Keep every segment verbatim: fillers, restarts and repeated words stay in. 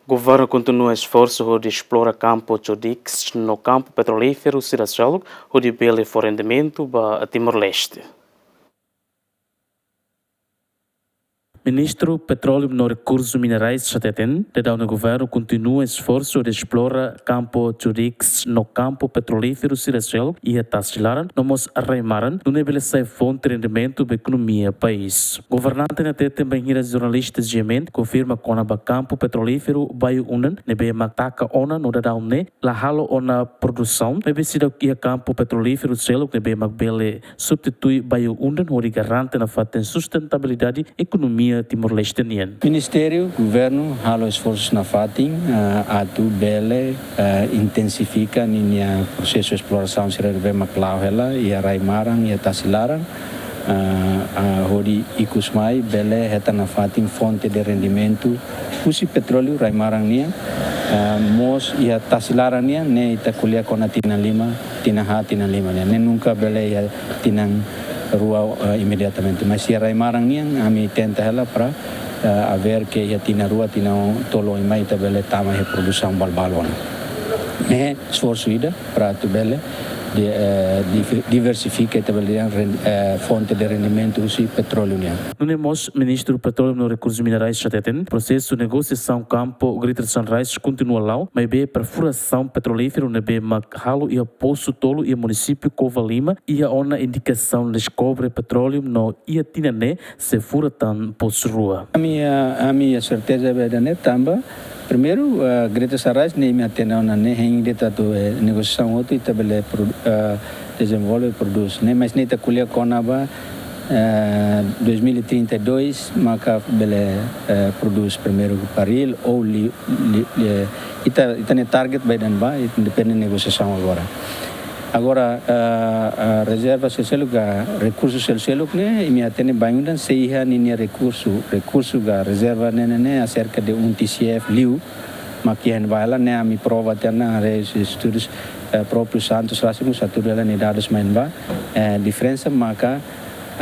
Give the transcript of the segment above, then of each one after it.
Governu kontinua esforsu hodi esplora kampu Cudix no kampu petrolíferu sira seluk hodi bele fó rendimentu ba Timor-Leste. Ministru Petróleu no Rekursu Minerais hateten, daudaun ne'e governu kontinua esforsu hodi esplora kampu Cudix no kampu petrolíferu sira seluk iha tasi laran no mós rai-maran, nune'e bele sai fonte rendimentu ba ekonomia país. Governante ne'e hateten bainhira jornalista G M N konfirma kona-ba kampu petrolíferu Bayu-Undan ne'ebé mak taka ona no daudaun ne'e la halo ona produsaun, maibé seidauk iha kampu petrolíferu seluk ne'ebé mak bele substitui Bayu-Undan hodi garante nafatin sustentabilidade ekonomia Timor-Leste nian. Ministériu, governu halo esforsus nafatin, ah, atu bele, ah, intensifika ninia prosesu esplorasaun sira ne'ebé mak la'o hela iha rai-maran, iha tasi laran, ah, ah, hodi ikus mai bele hetan nafatin fonte de rendimentu husi petróleu rai-maran nian, ah, mós iha tasi laran nian, ne'e ita ko'alia kona tinan lima, tinan haat, tinan lima nian. Ne'e nunka bele iha tinan rua, ah, imediatamente. Mas iha rai-maran nian, ami tenta hela para, ah, aver ke iha tinan rua, tinan tolu mai ita bele tama iha produsaun balun-balun. Ne'e esforsu ida para atu bele di-, eh, diver-, diversifika ita bele dehan ren-, eh, fonte de rendimentu husi petróleu nian. Nune'e mós Ministru Petróleu no Rekursu Minerais hateten, prosesu negosiasaun kampu Greater Sunrise kontinua la'o, maibé perfurasaun petrolíferu ne'ebé mak halo iha posu tolu iha munisípiu Covalima iha ona indikasaun deskobre petróleu no iha tinan ne'e sei fura tan posu rua. Ami, ah, ami iha serteza ba ida-ne'e tanba, primeiru, ah, Greater Sunrise ne'e imi hatene ona ne'e hein de'it atu, eh, negosiasaun hotu ita bele produ-, ah, dezenvolve, prodús ne'e, mas ne'e ita ko'alia kona-ba, eh, dois mil e trinta e dois maka bele, eh, prodús primeiru barril ou li-, li-, li-, ita, ita-nia target ba ida-ne'ebá, ita depende negosiasaun agora. Agora, ah, ah, rezerva sira seluk ka rekursu sira seluk ne'e, imi hatene Bayu-Undan sei iha ninia rekursu, rekursu ka rezerva ne'e, ne'e, ne'e aserka de um T C F liu, mak iha ne'ebá hela ne'e ami prova tiha ona, haree husi estudus, eh, própriu Santos rasik mós hatudu hela nia dadus mai ne'ebá, eh, diferensa maka,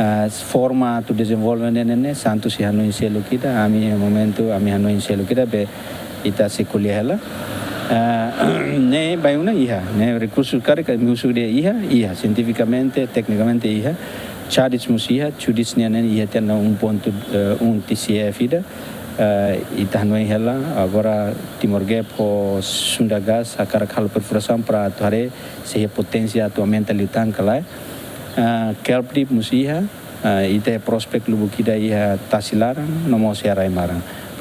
eh, forma atu dezenvolve ne'e, ne'e, ne'e, Santos sei hanoin seluk ida, ami iha momentu, ami hanoin seluk ida, be ita sei ko'alia hela. Eh, ne'e Bayu-Undan iha, ne'e rekursu karik ami husu dehan iha, iha, sientifikamente, teknikamente iha, Cudix mós iha, Cudix nian ne'e iha tiha ona um ponto um T C F ida, eh, ita hanoin hela, agora Timor Gap ho Sunda Gas hakarak halo perfurasaun para atu haree se iha poténsia atu aumenta liután ka lae. Ah, Kelp Deep mós iha, ah, ita iha prospek lubuk ida iha tasi laran, no mós iha rai-maran.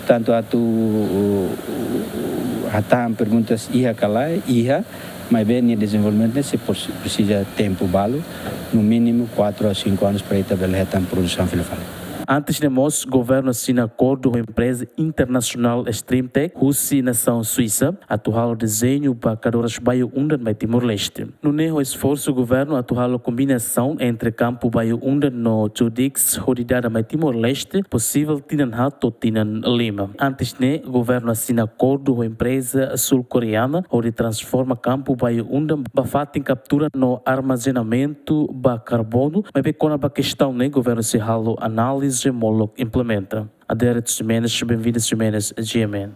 Portantu, atu, uh, uh, hatán perguntas iha ka lae, iha, maibé nia dezenvolvimentu ne'e sei pos-, presiza tempu balu, no mínimu quatro a cinco anos para ita bele hetan produsaun fila fali. Antes ne'e mós, governu asina akordu ho empreza internasionál Streamtech, husi nasaun Suisa, atu halo dezeñu ba kadoras Bayu-Undan mai Timor-Leste. Nune'e ho esforsu governu atu halo kombinasaun entre kampu Bayu-Undan no Cudix hodi dada mai Timor-Leste, posivel tinan haat to'o tinan lima. Antes ne'e, governu asina akordu ho empreza sul-koreana hodi transforma kampu Bayu-Undan ba fatin kaptura no armazenamentu ba karbonu, maibé kona-ba kestaun ne'e governu sei halo análize molok implementa. Adérito Ximenes, Benvinda Ximenes, G M N.